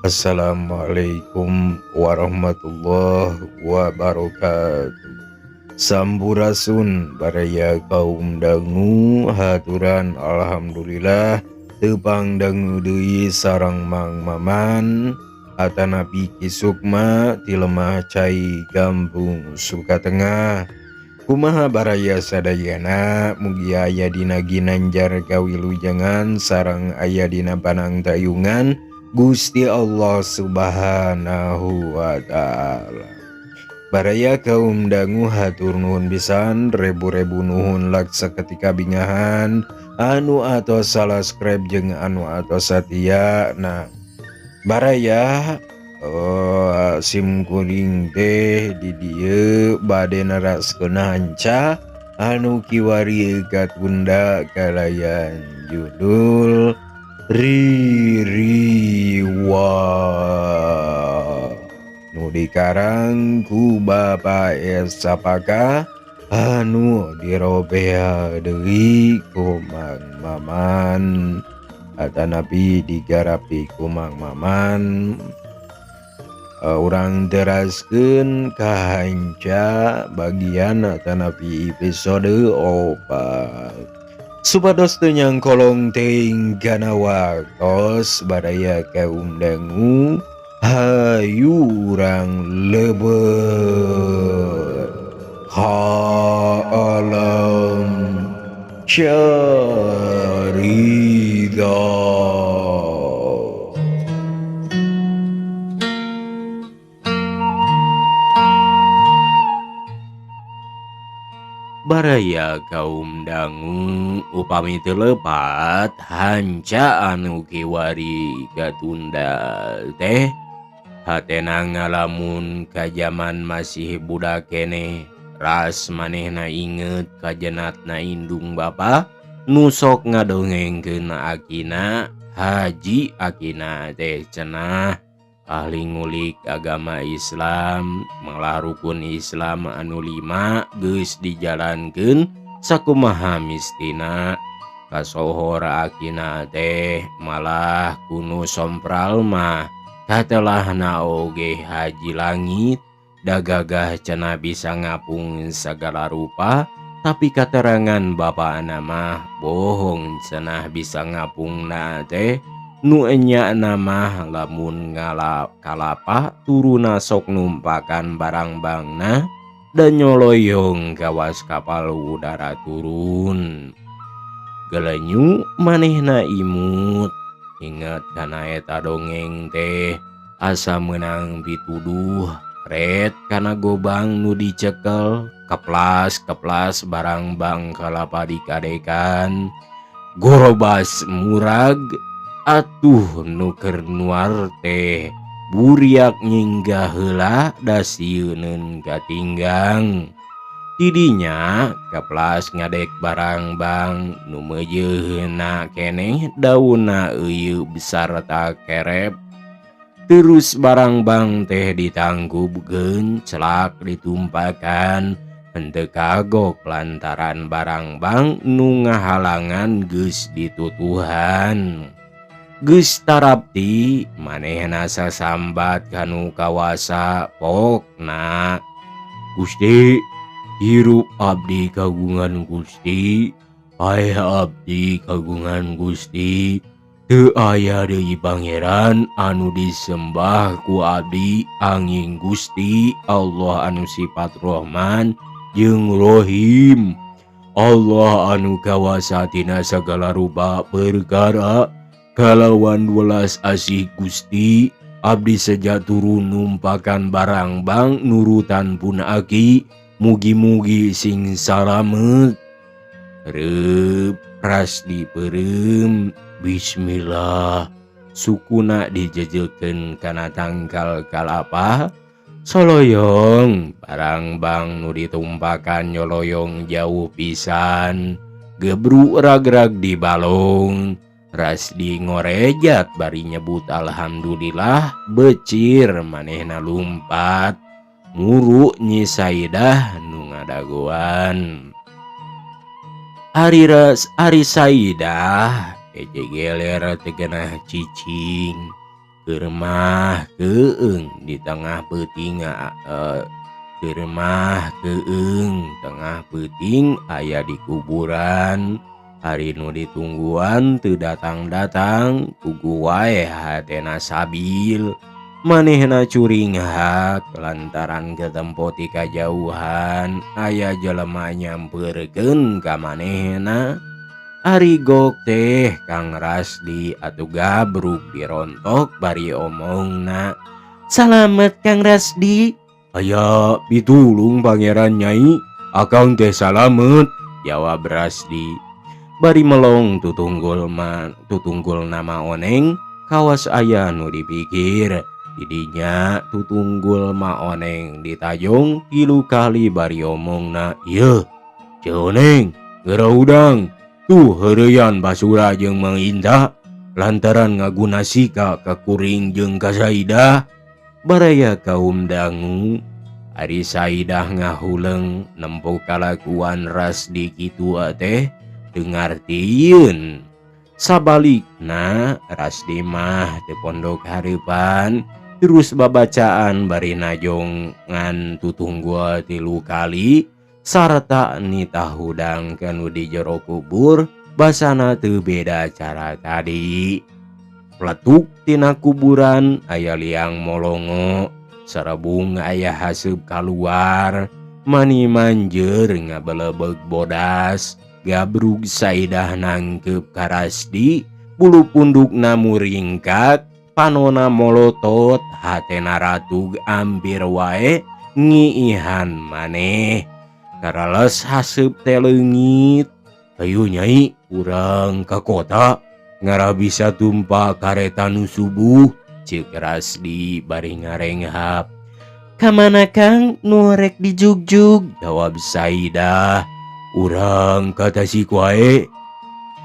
Assalamualaikum warahmatullahi wabarakatuh. Sampurasun baraya kaum dangu, haturan alhamdulillah tepang dangu deui sareng Mang Maman atanapi Ki Sukma ti Lemah Cai, Kampung Sukatengah. Kumaha baraya sadayana? Mugi aya dina ginanjar kawilujengan sareng aya dina panangtayungan Gusti Allah Subhanahu wa Ta'ala. Baraya kaum dangu, hatur nuhun pisan, rebu-rebu nuhun laksa ketika bingahan anu atos subscribe jeung anu atos satia. Nah baraya, oh, sim kuring teh di dieu bade neraskeun hanca anu kiwari katunda kalayan judul Ririwa nu dikarang ku Bapak Sapaka anu dirobea deui ku Mang Maman atanapi digarapi ku Mang Maman. Urang teraskeun ka hanca bagian atanapi episode 4 supados teu nyangkolong teuing kana waktos. Baraya kaum dangu, hayu urang lebet ka alam carita. Baraya kaum dangu, upami teu lepat hanca anu kiwari katunda teh hatena ngalamun ka jaman masih budak keneh. Ras manehna inget kajenatna indung bapa nu sok ngadongengkeun akina haji. Akina teh cenah ahli ngulik agama Islam, malah rukun Islam anu 5 geus dijalankeun sakumaha mistina. Kasohor akina teh malah ku nu sompral mah katelahna oge haji langit da gagah cenah, bisa ngapung sagala rupa. Tapi katerangan bapakna mah bohong cenah bisa ngapungna teh. Nu enyana mah lamun ngala kalapa turuna sok numpakan barang bangna dan nyoloyong kawas kapal udara turun. Gelenyu manehna imut inget kana eta dongeng teh, asa meunang pituduh ret kana gobang nu dicekel. Keplas keplas barang bang kalapa dikadekan, gorobas murag atuh. Nu keur nuar teh buriak nyinggah heula da sieuneun katinggang. Tidinya keplas ngadek barang bang nu meujeuhna keneh daunna euyeuh besarta kerep. Terus barang bang teh ditangkubkeun, celak ditumpakan, henteu kagok lantaran barang bang nu ngahalangan geus ditutuhan. Geus tarapti manehna sasambat kanu kawasa pokna, "Gusti, hirup abdi kagungan Gusti, paeh abdi kagungan Gusti. Teu aya deui pangeran anu disembah ku abdi anging Gusti Allah anu sifat Rohman jeung Rohim, Allah anu kawasa tina sagala rupa perkara. Kalawan welas asih Gusti abdi seja turun numpakan barang bang nurutan pun aki, mugi-mugi sing salamet." Reup ras dipeureum, bismillah, sukuna dijejekeun kana tangkal kalapa. Soloyong barang bang nu ditumpakan nyoloyong jauh pisan, gebruk ragrag di balong. Rasdi ngorejat bari nyebut alhamdulillah. Becir manehna lumpat muru Nyi Saidah nu ngadagoan. Ari ras Ari Saidah eje geler teu genah cicing. Keur mah keueung di tengah peuting keur mah keueung tengah peuting aya di kuburan. Ari nu ditungguan teu datang-datang puguh wae hatena sabil. Manehna curinghak lantaran katempo ti kajauhan aya jelema nyampeurkeun ka manehna. Ari gok teh Kang Rasdi atuh gabrug dirontok bari omongna. Salamet Kang Rasdi. Aya pitulung pangeran nyai, akang teh salamet, jawab Rasdi. Bari melong tutunggul ma tutunggul nama oneng kawas aya nu dipikir. Didinya tutunggul ma oneng ditajong 3 kali bari omongna, "Yeuh, Ceu Oneng, geura hudang." Tuh heureuyan Basura jeung Mang Inta lantaran ngaguna sika ka kuring jeung ka Saidah. Baraya kaum dangu ari Saidah ngahuleng nempo kalakuan Rasdi kitu teh teu ngartieun. Sabalikna Rasdi mah teu pondok hareupan terus babacaan bari najong ngan tutunggul 3 kali sarta nitah hudang kanu di jero kubur basana teu beda cara tadi. Pletuk tina kuburan aya liang molongo sarebung aya haseup kaluar mani manjeur ngabelebeg bodas. Gabrug Saidah nangkep ka Rasdi, bulu pundukna muringkak, panona molotot, hatena ratug ampir wae ngiihan maneh. Karales haseup teh leungit. Hayu nyai, urang ka kota ngarah bisa tumpa kareta nu subuh, ceuk Rasdi bari ngarenghap. Kamana Kang nu rek dijugjug, jawab Saidah. Urang ka Tasik wae.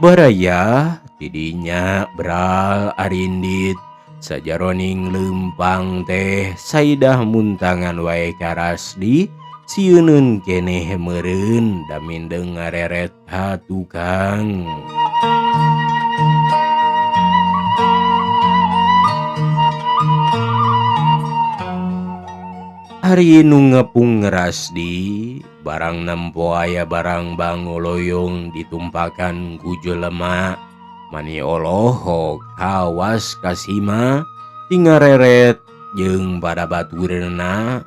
Baraya tidinya bral arindit sajaroning leumpang teh Saidah muntangan wae ka Rasdi. Sieuneun keneh meureun da mindeng ngareret ka tukang. Ari nu ngepung Rasdi barang nempo aya barang bangoloyong ditumpakan ku jelema mani olohok kawas kasima tingareret jeung pada baturna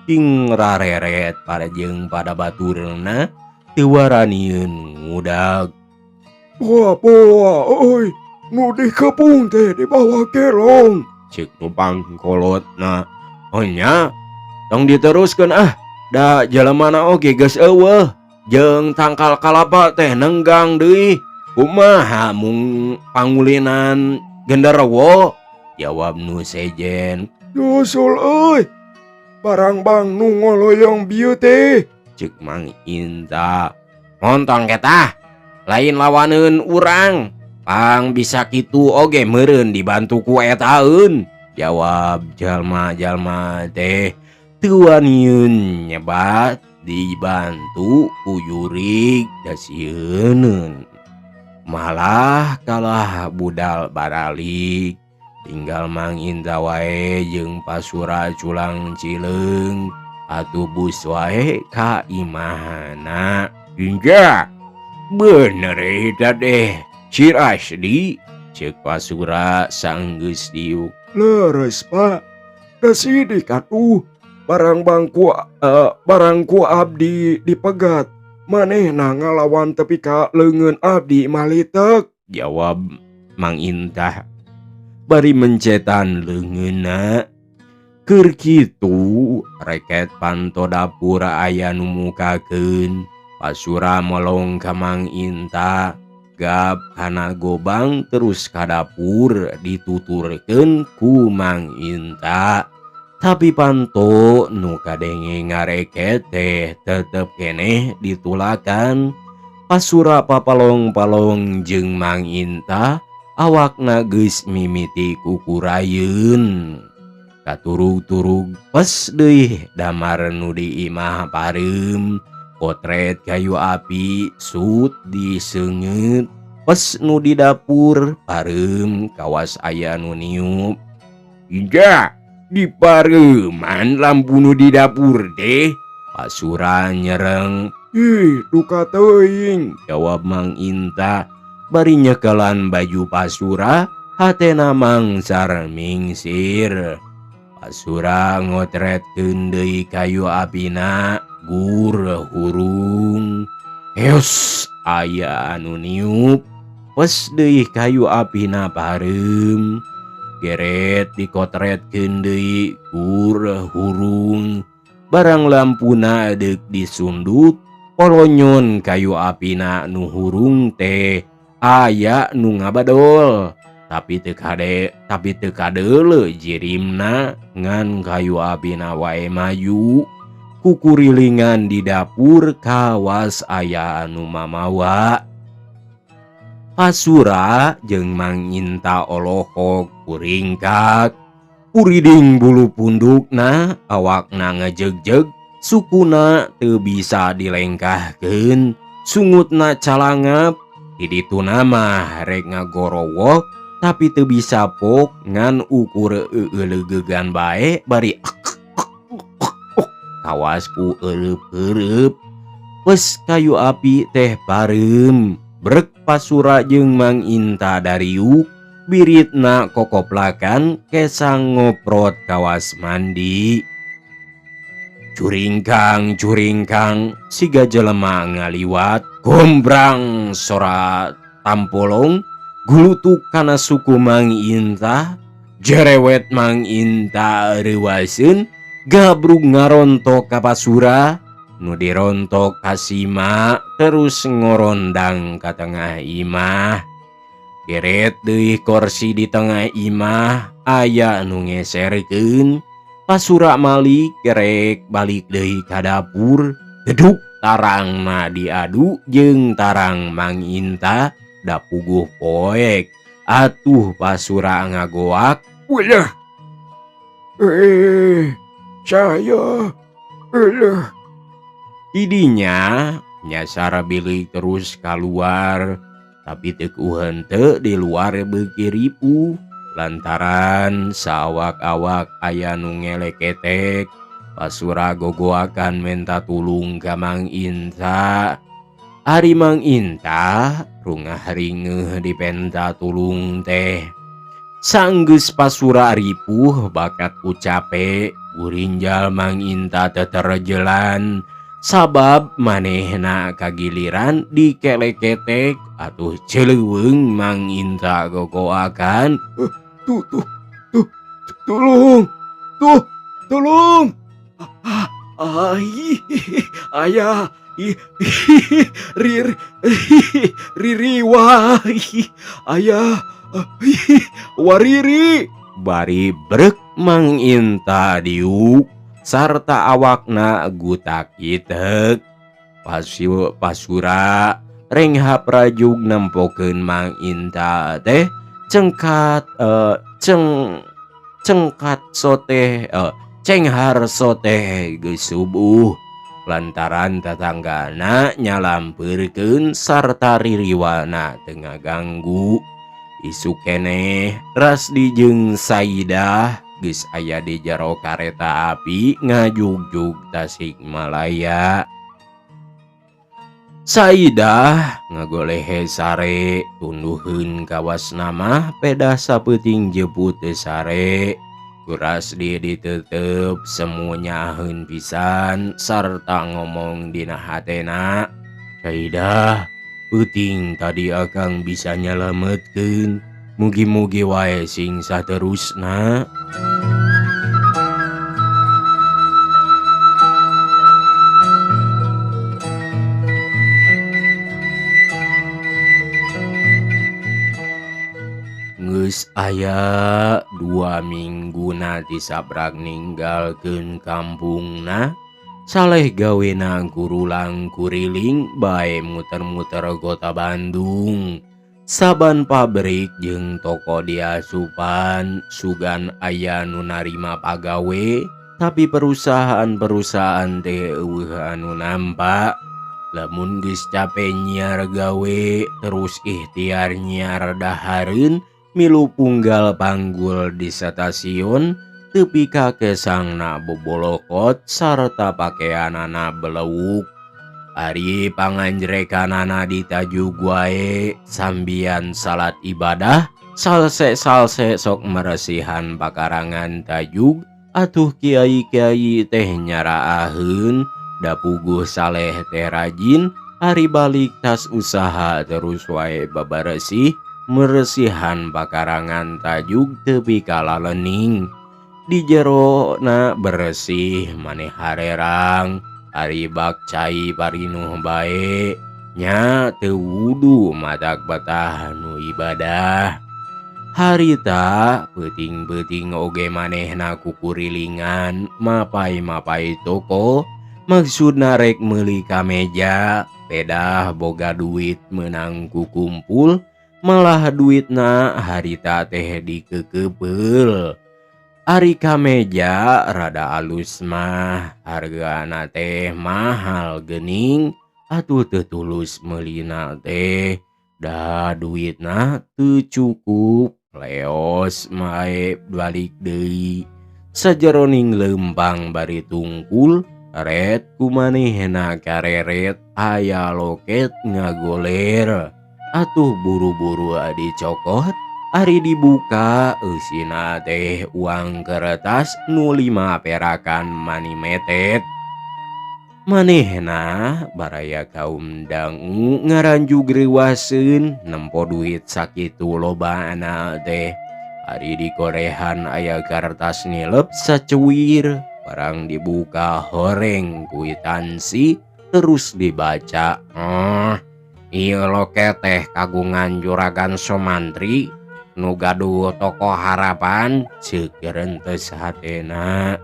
ting rareret pada jeung pada baturna teu waranieun ngudag. Poa poa euy, nu dikepung teh dibawa kelong, ceuk nu pangkolotna. Oh nya, tong diteruskeun ah, da jelemana oge geus eueuh jeung tangkal kalapa teh nenggang deui. Kumaha mung pangulinan genderuwo, jawab nu sejen. Nyusul euy, barang bang nu ngoloyong bieu teh, ceuk Mang Inta. Montong ketah, lain lawaneun urang, pang bisa kitu oge meureun dibantu ku etaeun, jawab jalma-jalma teh. Teu wanieun nyebat dibantu ku jurig da sieuneun. Malah kalah budal baralik, tinggal Mang Inta wae jeung Pasura culang cileung atuh bus wae ka imahana. Inja bener eta deh si Rasdi, ceuk Pasura sanggeus diuk. Leres Pak, da sidik atuh barang barangku abdi dipegat. Manehna ngalawan tepi ka leungeun abdi malitek, jawab Mang Intah bari mencetan leungeunna. Keur kitu reket panto dapur aya nu mukakeun. Pasura melong ka Mang Inta, gap kana gobang terus ka dapur dituturkeun ku Mang Inta. Tapi panto nu kadenge ngareket teh tetep keneh ditulakan. Pasura papalong-palong jeung Mang Inta awakna geus mimiti kukurayeun. Katurug-turug pes deui damar nu di imah pareum, potret kayu api sut diseungeut, pes nu di dapur pareum kawas aya nu niup. Inja dipareuman lampu nu di dapur teh. Pasura nyereng. Ih, duka teuing, jawab Mang Inta bari nyekelan baju Pasura. Hatena mangsar mingsir. Pasura ngotretkeun deui kayu apina, gur hurung. Heos, aya anu niup. Pes deui kayu apina pareum. Geret dikotretkeun deui, gur hurung. Barang lampuna deuk disundut, polonyon kayu apina nu hurung teh aya nu ngabadol. Tapi teu kade, tapi teu kadeuleu jirimna, ngan kayu apina wae maju. Kukurilingan di dapur kawas aya anu mamawa. Pasura jeung Mang Inta olohok kuringkak. Kuriding bulu pundukna, awakna ngejegjeg, sukuna teu bisa dilengkahkeun, sungutna calangap. Di dituna mah rek ngagorowok tapi teu bisa pok, ngan ukur eueulegegan bae bari kawas ku eueup-eueup. Pes kayu api teh pareum. Brek Pasura jeung Mang Inta dariuk, biritna kokoplakan kesang ngoprot kawas mandi. Curingkang curingkang siga jelema ngaliwat, gombrang sora tampolong gulutuk kana suku Mang Inta. Jerewet Mang Inta reuaseun, gabrug ngarontok ka Pasura. Nu dirontok kasima terus ngorondang ka tengah imah. Geret deui korsi di tengah imah aya nu ngeserkeun. Pasura malik gerek balik deui ka dapur. Geduk tarangna diadu jeung tarang Mang Inta da puguh poek. Atuh Pasura ngagoak. Ulah. Saya. Ulah. Didinya nyasar bilik terus keluar, tapi teu henteu di luar beuki ripuh lantaran sawak-awak aya nu ngeleketek. Pasura gogoakan menta tulung ka Mang Inta. Ari Mang Inta rungah ringeuh dipenta tulung teh. Sanggeus Pasura ripuh bakat ku cape, gurinjal Mang Inta teterjelan. Sabab manehna kagiliran dikeleketek atuh celeuweung Mang Inta gogoakan. Tuh, tuh, tuh, tulung, tuh, tolong. Ah, ayah, rir, ririwa, ayah, wariri. Bari brek Mang Inta diuk sarta awakna gutak itek. Pasura renghap rajug nempokeun Mang Inta teh cengkat, cengkat soteh, cenghar soteh geus subuh lantaran tatanggana nyalampeurkeun sarta ririwana teu ngaganggu. Isuk keneh Rasdi jeung Saidah geus aya di jero kareta api ngajugjug Tasikmalaya. Saidah ngagolehe sare tunduheun kawasna mah pedah sapeuting jeput teu sare. Ku Rasdi ditetep semunyaheun pisan sarta ngomong dina hatena, Saidah, peuting tadi akang bisa nyalametkeun, mugi-mugi wae sing saterusna. Geus aya 2 mingguna tisabrak ninggalkeun kampungna, saleh gawena kurulang kuriling bae muter-muter kota Bandung. Saban pabrik jeung toko diasupan sugan aya nu narima pagawe, tapi perusahaan-perusahaan teh eueuh anu nampak. Lamun geus cape nyiar gawe terus ikhtiar nyiar dahareun, Milu punggal panggul di stasiun tepi ka kesangna bobolokot sarta pakeanana belewuk. Ari panganjrekanana ditajug wae sambian salat ibadah salse-salse sok meresihan pakarangan tajug atuh kiai-kiai teh nyaraaheun da puguh Saleh teh rajin ari balik tas usaha terus wae babaresih meresihan pakarangan tajug tepi ka lalening. Di jerona beresih maneh harerang ari bak cai parinuh bae nya teu wudu matak betah nu ibadah. Harita peuting-peuting oge manehna kukurilingan mapai-mapai toko maksudna rek meuli kameja pedah boga duit meunang kukumpul malah duitna harita teh dikekepeul. Ari kameja rada alus mah hargana teh mahal geuning atuh teu tulus meulina teh da duitna teu cukup leos mae balik deui. Sajeroning leumpang bari tungkul ret kumanehna kareret aya loket ngagoler atuh buru-buru dicokot ari dibuka eusina teh uang kertas nu 5 perakan mani metet. Manehna baraya kaum dangu ngaranjug reuaseun nempo duit sakitu lobana teh. Ari dikorehan aya kertas nilep sacuir barang dibuka horeng kuitansi terus dibaca. Ieu loket teh kagungan juragan Somantri nu gaduh toko harapan ceuk rentes hatena.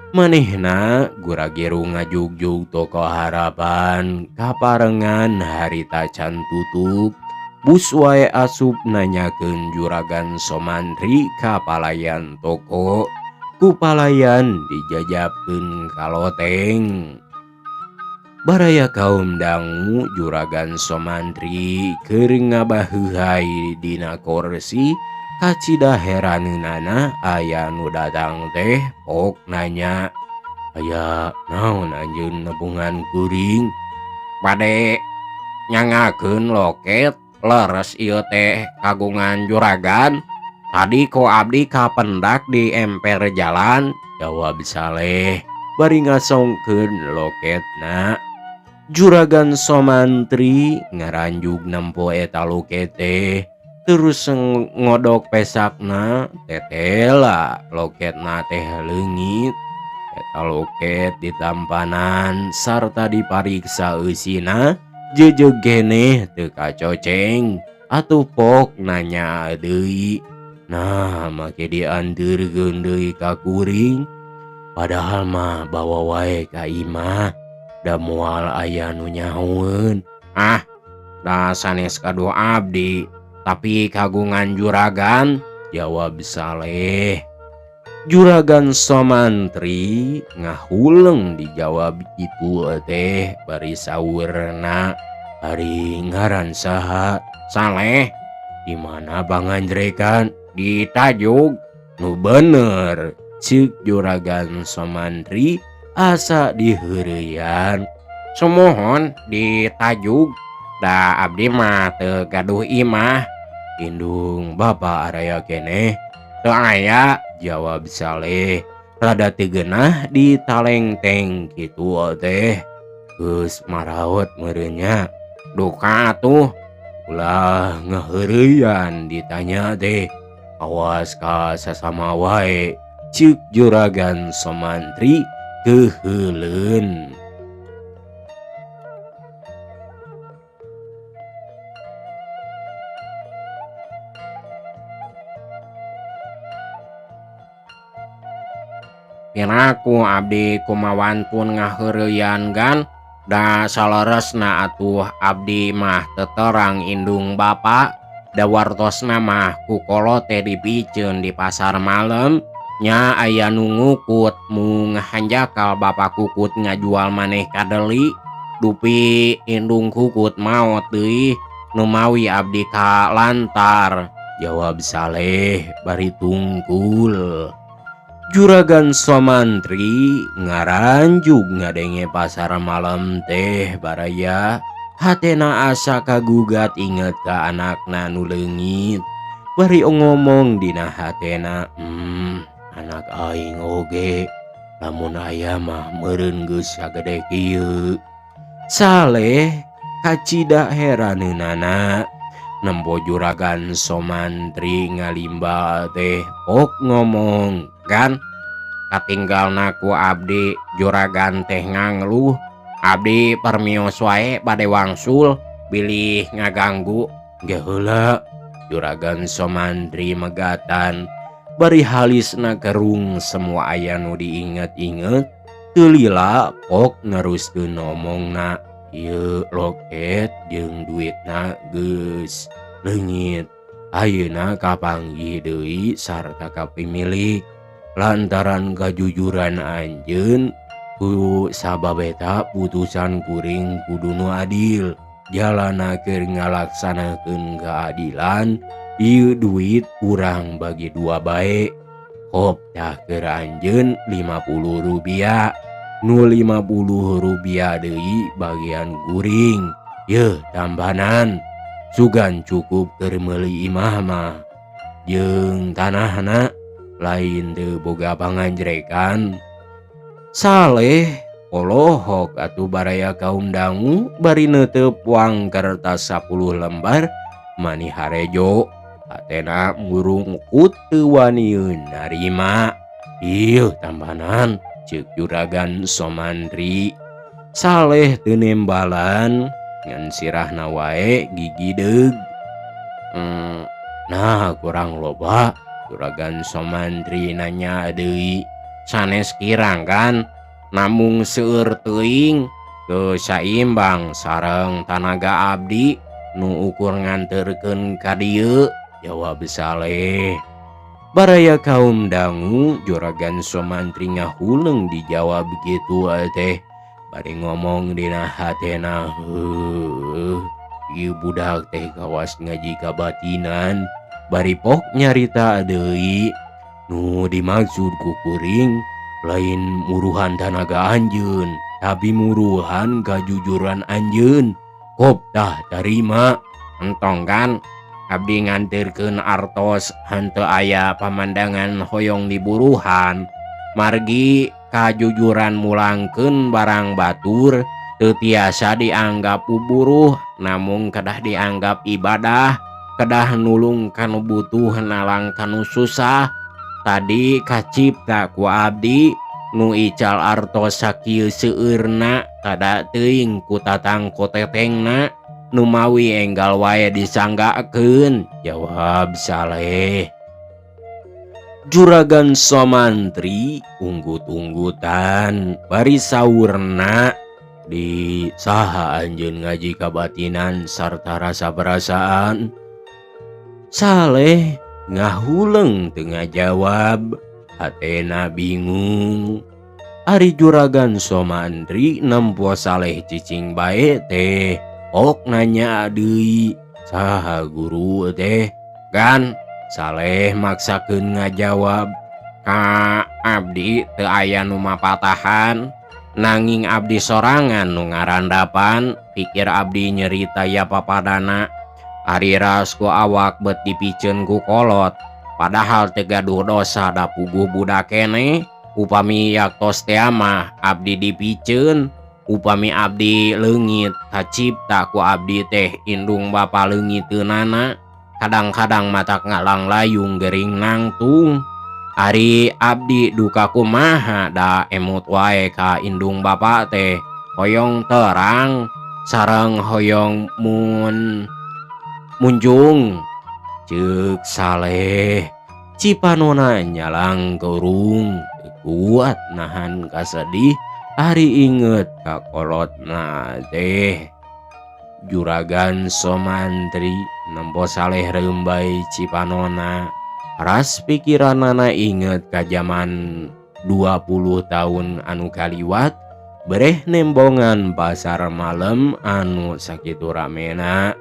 Manehna gura-giru ngajugjug toko harapan kaparengan harita can tutup. Bus wae asup nanyakeun juragan Somantri ka palayan toko. Ku palayan dijajabkeun ka loteng. Baraya kaum dangu juragan Somantri keur ngabaheuhay dina kursi kacida heraneunana aya nu datang teh pok nanya, aya naon anjeun nepungan kuring? Bade nyangakeun loket leres ieu teh kagungan juragan. Tadi ku abdi kapendak di emper jalan, jawab Saleh bari ngasongkeun loketna. Juragan Somantri ngaranjug nempo eta loket teh terus ngodok pesakna tetela loketna teh leungit. Eta loket ditampanan sarta dipariksa eusina jeujeuh geneh teu kacoceng atuh pok nanya deui. Nah make dianteurkeun deui ka kuring padahal mah bawa wae ka imah da moal aya nu nyahoeun. Ah da sanes gaduh abdi tapi kagungan juragan, jawab Saleh. Juragan Somantri ngahuleng dijawab kitu teh bari saurna, ari ngaran saha? Saleh. Di mana panganjrekan? Di tajug. Nu bener, ceuk Juragan Somantri asa diheureyan. Sumuhun di tajug, da abdi mah teu gaduh imah. Indung bapa araya keneh? Teu aya, jawab Saleh. Rada teu geunah ditalengteng kitu teh. Geus maraot meureun nya. Duka atuh. Ulah ngaheureyan ditanya teh. Awas ka sasama wae, ceuk Juragan Somantri keuheuleun. Piraku abdi kumawantun ngaheureyan gan, da saleresna atuh abdi mah teterang indung bapa, da wartosna mah ku kolot teh dipiceun di pasar malem, nya aya nu ngukut mung hanjakal bapa kukut ngajual maneh kadeli, dupi indung kukut maot deui, nu mawi abdi ka lantar. Jawab Saleh bari tungkul. Juragan Somantri ngaranjug ngadenge pasar malam teh baraya hatena asa kagugat inget ka anakna nu leungit. Bari ngomong dina hatena, anak aing oge lamun aya mah meureun geus sagede kieu. Saleh kacida heraneunana nempo Juragan Somantri ngalimba teh pok ngomong kan katinggalna ku abdi juragan teh ngangluh abdi permios wae bade wangsul bilih ngaganggu ge heula. Juragan Somantri megatan bari halisna kerung semua aya nu diinget-inget teu lila pok neruskeun omongna ieu loket jeung duitna geus leungit ayeuna kapanggih deui sarta kapimilik lantaran kajujuran anjeun ku sabab eta putusan kuring kudu nu adil jalana keur ngalaksanakeun keadilan ieu duit urang bagi dua bae hop tah keur anjeun 50 rupiah nu 50 rupiah deui bagian kuring yeuh tambanan sugan cukup keur meuli imah mah jeung tanahna lain teu boga panganjrekan. Saleh polohok atuh baraya kaum dangu bari neuteup wang kertas 10 lembar mani harejo hatena murungkut teu wanieun narima. Ieu tambanan ceuk Juragan Somantri. Saleh teu nembalan ngan sirahna wae gigideug. Nah kurang loba Juragan Somantri nanya deui sanes kirang kan namung seueur teuing teu saimbang sareng tanaga abdi nu ukur nganterkeun ka dieu jawab Saleh. Baraya kaum dangu Juragan Somantri ngahuleng dijawab kitu teh bari ngomong dina hatena heuh ieu budak teh kawas ngaji kabatinan bari pok nyarita deui nu dimaksud ku kuring lain muruhan tanaga anjeun tapi muruhan kajujuran anjeun kop tah tarima entong kan abdi nganterkeun artos henteu aya pamandangan hoyong diburuhan margi kajujuran mulangkeun barang batur teu tiasa dianggap buburuh namung kedah dianggap ibadah kedah nulung kanu butuh nalang kanu susah. Tadi kacipta ku abdi nu ical artos sakieu seueurna kada teuing ku tatang kotetengna nu mawi enggal wae disanggakeun jawab Saleh. Juragan Somantri unggut-unggutan bari saurna di saha anjeun ngaji kabatinan sarta rasa perasaan. Saleh ngahuleng teu ngajawab hatena bingung. Ari Juragan Somantri nempo Saleh cicing bae teh ok nanya deui saha guru teh kan. Saleh maksakeun ngajawab ka abdi teu aya nu mapatahan nanging abdi sorangan nu ngarandapan pikir abdi nyerita ya papadana ari ras ku awak bet dipiceun ku kolot padahal teu gaduh dosa da puguh budak keneh upami yaktos teh mah abdi dipiceun upami abdi leungit kacipta ku abdi teh indung bapa leungiteunana kadang-kadang matak ngalang layung gering nangtung ari abdi duka kumaha da emut wae ka indung bapa teh hoyong terang sareng hoyong munjung ceuk Saleh. Cipanona nyalang kerung kuat nahan kasedih ari inget ka kolotna teh. Juragan Somantri nempo Saleh reumbai cipanona ras pikiranana inget ka jaman 20 tahun anu kaliwat bereh nembongan pasar malam anu sakitu ramena.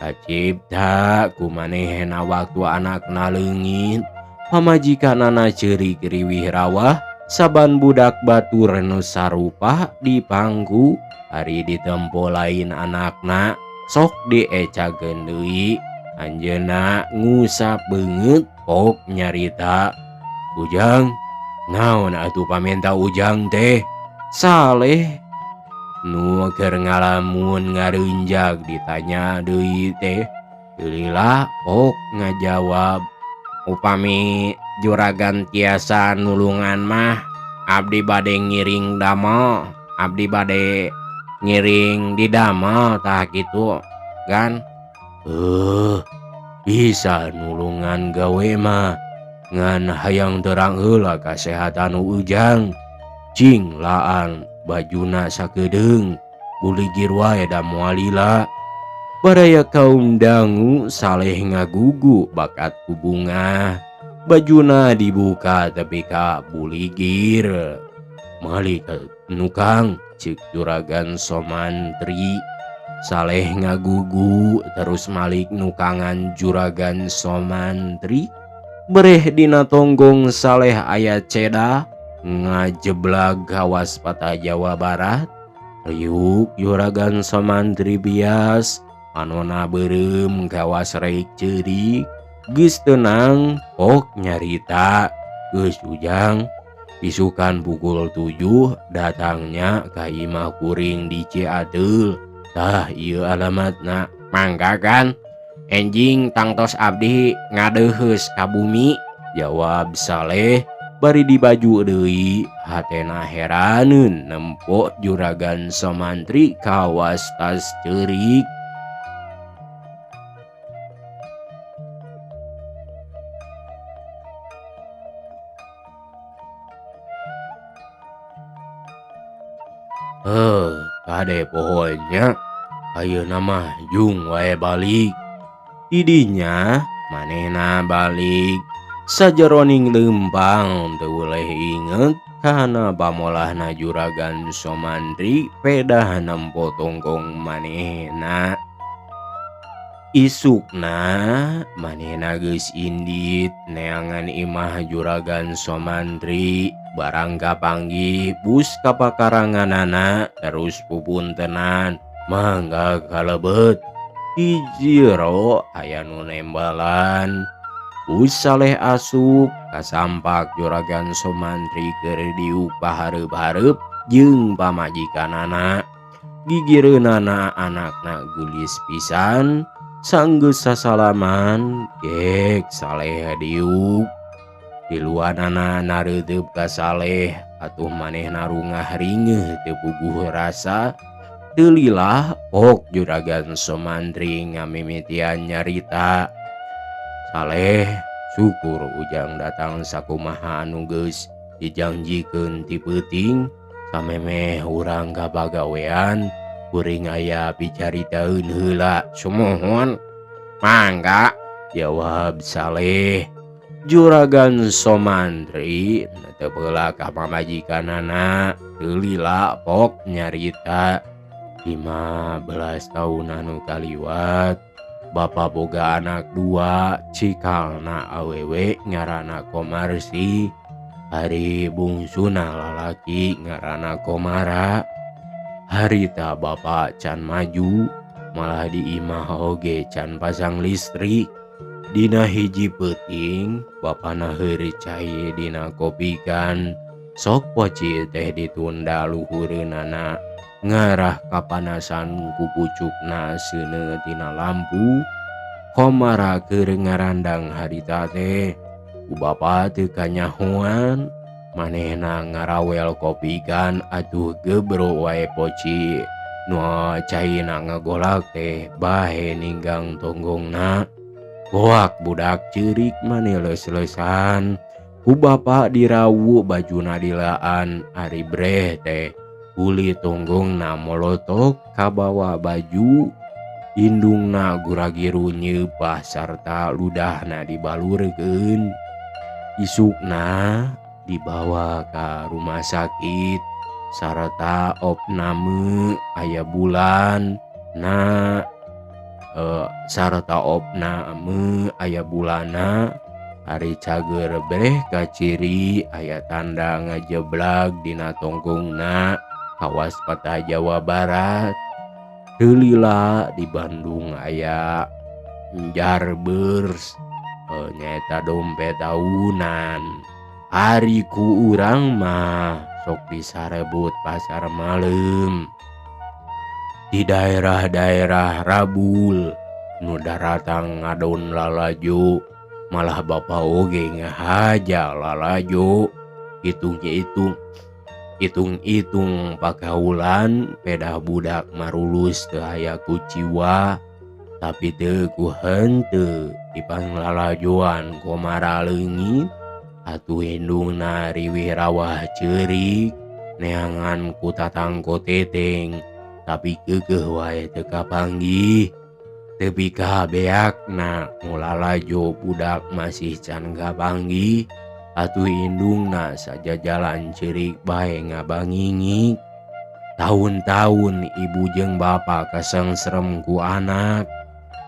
Kacipta ku manehna waktu anakna leungit, pamajikanana ceurik riwih rawah, saban budak batur nu sarupa dipangku ari ditempo lain anakna sok diecakeun deui. Anjeunna ngusap beungeut pok nyarita, "Ujang, naon atuh pamenta Ujang teh?" Saleh nu keur ngalamun ngareunjag ditanya deui teh. Lila pok ngajawab, "Upami juragan tiasa nulungan mah abdi bade ngiring damel, abdi bade ngiring di damel tah kitu gan." Bisa nulungan gawe mah ngan hayang terang heula kasehatan Ujang. Cing laan bajuna sakedeung buligir wae da moal lila. Baraya kaum dangu Saleh ngagugu bakat ku bungah. Bajuna dibuka tepi ka buligir. Malik nukang cek juragan Somantri. Saleh ngagugu terus malik nukangan juragan Somantri. Bereh dina tonggong Saleh aya ceda ngajeblag kawas patah Jawa Barat. Riuk juragan Somantri bias panona beureum kawas reik ceurik. Geus tenang pok nyarita, "Geus Ujang, isukan pukul 7 datangnya ka imah kuring di Ciateul. Tah ieu alamatna." "Mangga kan, enjing tangtos abdi ngadeuheus ka bumi," jawab Saleh bari dibaju deui. Hatena heraneun nempo juragan Somantri kawas tas ceurik. Kade pohonya ayeuna mah jung wae balik. Didinya manehna balik sajeroning leumpang teu boleh inget kana pamolahna juragan Somantri pedah nempo tonggong manehna. Isukna manehna geus indit neangan imah juragan Somantri. Barang kapanggih bus kapakaranganana terus pupuntenan, "Mangga kalebet." Di jero aya nu nembalan. Bus Saleh asup kasampak juragan Somantri keur diuk pahareup-hareup jeung pamajikanana. Gigireunana anakna geulis pisan. Sanggeus sasalaman gek Saleh diuk. Tiluanana nareuteub ka Saleh atuh manehna rungah ringeuh teu puguh rasa. Teu lila pok juragan Somantri ngamimitian nyarita, "Saleh, syukur Ujang datang sakumaha anu geus dijangjikeun ti peuting. Samemeh urang ka pagawean kuring aya picaritaeun heula." "Sumuhun, mangga," jawab Saleh. Juragan Somantri teu peula ka pamajikanana. Teu lila pok nyarita, 15 tahun anu kaliwat bapa boga anak 2, cikalna awewe ngaranna Komarsi, ari bungsuna lalaki ngaranna Komara. Harita bapa can maju, malah di imah oge can pasang listrik. Dina hiji peuting bapana heureuy cai dina kopikan, sok poci teh ditunda luhureunana ngarah kapanasan ku pucukna seuneu tina lampu. Komara keur ngarandang harita teh ku bapa teu kanyahoan. Manehna ngarawel kopikan atuh gebro wae poci nu caina ngagolak teh bae ninggang tonggongna. Goak budak ceurik mani leus-leusan. Ku bapa dirawu bajuna dilaan ari breh teh kulit tonggongna molotok kabawa baju. Indungna guragiru nyeupah sarta ludahna dibalurkeun. Isukna dibawa ka rumah sakit sarta opname aya bulan na. Sarta opname aya bulana ari cager breh kaciri aya tanda ngajeblag dina tonggongna kawas peta Jawa Barat. Teu lila di Bandung aya Jarbeurs nyaeta dompet tahunan. Ari ku urang mah sok disarebut pasar malem di daerah-daerah Rabul nu daratang ngadon lalajo, malah bapa oge ngahaja lalajo. Hitung-hitung pakaulan pedah budak marulus teu aya kuciwa, tapi teu ku henteu dipanglalajoan komara leungit. Atuh indungna riwih rawah ceurik neangan ku tatangko teteng, tapi keukeuh wae teu kapanggih. Tepi ka beakna nu lalajo budak masih can kapanggih. Atuh indungna sajajalan ceurik bae ngabangingik. Taun-taun ibu jeung bapa kasengsrem ku anak.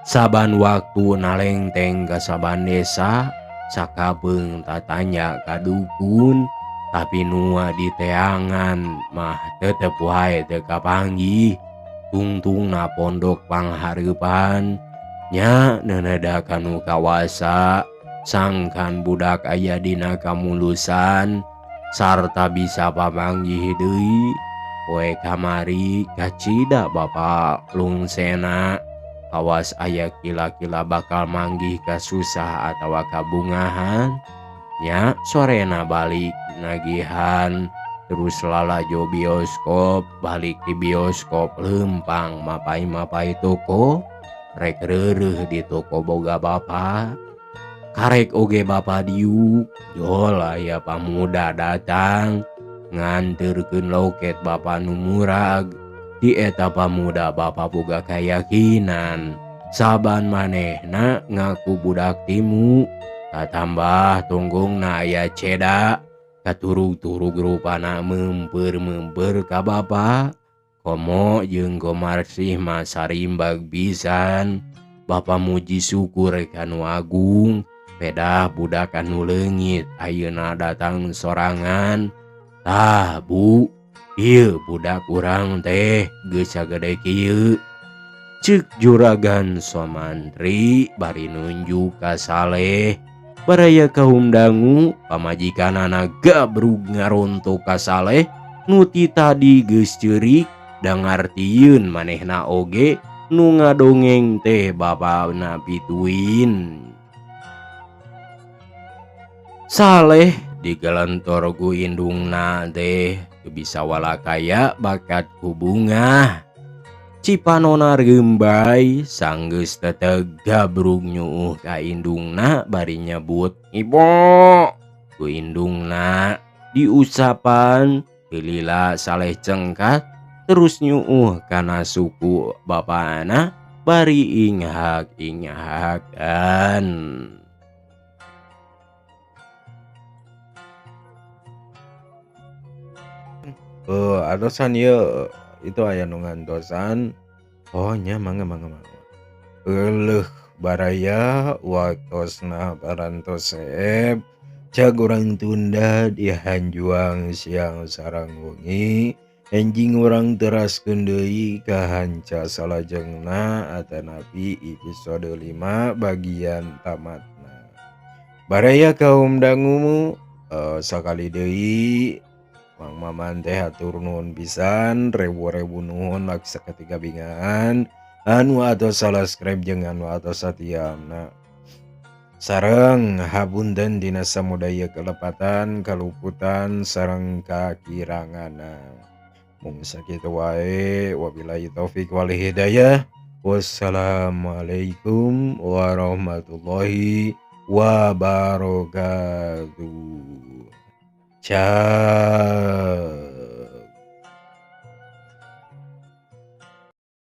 Saban waktu nalengteng ka saban desa, sakapeung tatanya ka dukun, tapi nu diteangan mah tetep wae teu kapanggih. Tungtungna pondok panghareupan nya neuneuda kanu kawasa, sangkan budak aya dina kamulusan sarta bisa pamanggih deui. Poe kamari kacida bapa lungsena kawas aya kila-kila bakal manggih kasusah atawa kabungahan. Nya sorena balik nagihan terus lalajo bioskop, balik di bioskop lempang mapai-mapai toko, rek reureuh di toko boga bapa. Karek oge bapa diuk, jol aya pamuda datang nganterkeun loket bapa nu murag. Di eta pamuda bapa boga kayakinan saban manehna ngaku budak timu, katambah tonggongna aya ceda, katurug-turug rupana meumpeur-meumpeur ka bapa. Komo jeung Komarsih mah sarimbag pisan. Bapa muji syukur ka nu agung, pedah budak anu leungit ayeuna datang sorangan. Tah bu, ieu budak urang teh geus sagede kieu. Ceuk juragan Somantri bari nunjuk ka Saleh. Baraya kaum dangu pamajikanana gabrug ngarontok ka Saleh nu ti tadi geus ceurik da ngartieun manehna oge nu ngadongeng teh bapana pituin. Saleh digelentor ku indungna teh teu bisa walakaya bakat ku bungah. Cipanona reumbay sanggeus teteg gabrug nyuuh ka indungna bari nyebut ibu. Ku indungna diusapan teu lila Saleh cengkat terus nyuuh kana suku bapana bari inghak-inghakan. Atosan ieu itu aya nu ngantosan. Oh nya mangga mangga mangga. Euleuh baraya waktosna parantos seep. Cag urang tunda dihanjuang siang sareng wengi. Enjing urang teraskeun deui ka hanca salajengna atanapi episode 5 bagian tamatna. Baraya kaum dangu, sakali deui Mang Maman teh hatur nuhun pisan, rebu-rebu nuhun laksa ketiga bingaan anu atos subscribe jeung anu atos satiamna. Sareng hapunten dina samudaya kelepatan, kaluputan sareng kakiranganna. Mung sakitu wae, wabillahi taufik wal hidayah. Wassalamualaikum warahmatullahi wabarakatuh. Ciao.